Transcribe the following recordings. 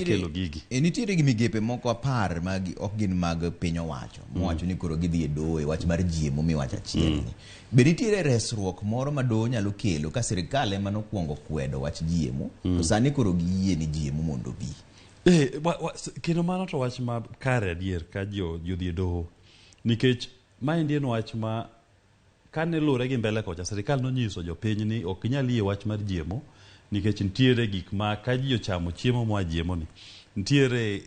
kelo gigi. E, nitiere gi migepe moko 10 ma ok gin mag piny owacho mowacho ni koro gidhi e doho e wach mar GMO miwacho achiel ni. Be nitiere resruok moro ma doho nyalo kelo ka sirikal ema nokwongo kwedo wach GMO to sani koro giyie ni GMO mondo obi? Kendo mano to wach ma kare adier ka ji odhi e doho, nikech maendi en wach ma kane luwore gi mbele kocha sirikal nonyiso jopiny ni ok ginyal yie wach mar GMO nikech nitiere gik ma ka ji ochamo chiemo moa GMO ni nitiere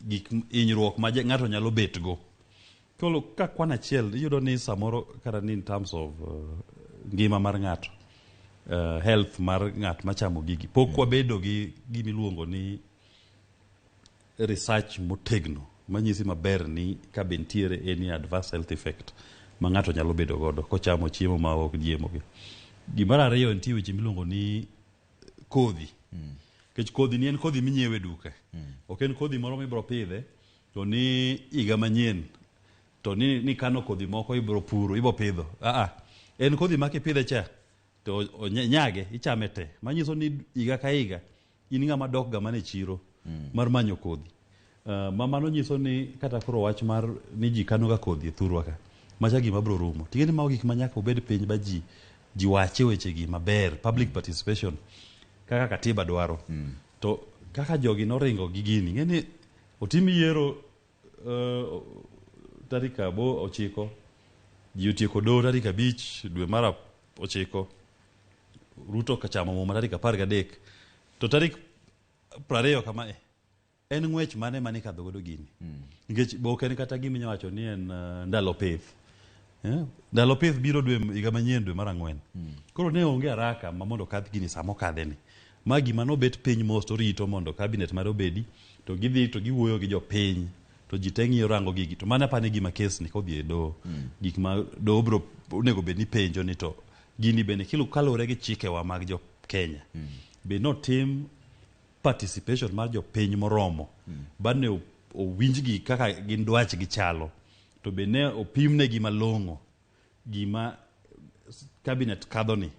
gik hinyruok ma ng'ato nyalo betgo. Koro ka kwan achiel iyudo ni samoro kata ni in terms of ngima mar ng'ato, health mar ng'at machamo gigi, pok wabedo gi gimiluongo ni research motegno manyisi maber ni ka be nitiere any adverse health effect ma ng'ato nyalo bedo godo kochamo chiemo ma ok GMO gi. Gimar ariyo, nitie weche miluongo ni kodhi. Nikech kodhi ni en kodhi minyiewo e duka. Ok en kodhi moro mibiro pidhe to ni higa manyien to ni kano kodhi moko ibiro puro, ibiro pidho. En kodhi ma kipidhe cha to nyage ichame te. Manyiso ni higa ka higa in ng'ama dok ga mana e chiro mar manyo kodhi. Ma mano nyiso ni kata koro wach mar ni ji kano ga kodhi e thurwa ka, macha gima biro rumo. Ting'e ni mago gik ma nyaka obed piny ba ji wache wechegi maber, public participation kaka katiba dwaro. To kaka jogi noringo gi gini, ing'e ni otim yiero tarik 9, ji otieko doho tarik 5 dwe mar 9, Ruto kachamo muma tarik 13, to tarik 20 kama en ng'wech mane mane ikadho godo gini? Nikech be ok en kata gima inyalo wacho ni en ndalo pith. Ndalo pith biro dwe higa manyien dwe mar 4. Koro ne onge haraka ma mondo okadh gini sama okadhe ni. Ma gima nobet piny mos to rito mondo cabinet mare obedi to gidhi to giwuoyo gi jopiny to ji te ng'iyo rango gigi to mano apani gima kes ni kodhi e doho. Gik ma doho biro onego bed ni penjo ni to gini bende kaluwore gi chikewa mag jo Kenya. Be notim participation mar jopiny moromo bane owinjgi kaka gin dwachgi chalo to be ne opimnegi malong'o gima cabinet kadho ni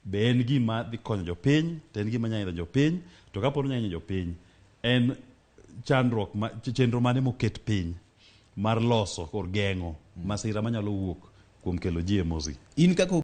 be en gima dhi konyo jopiny to en gima nyalo hinyo jopiny to kapo ni onyalo hinyo jopiny en chandruok ma chenro mane moket piny mar loso kor geng'o masira manyalo wuok kuom kelo GMOs gi. In kaka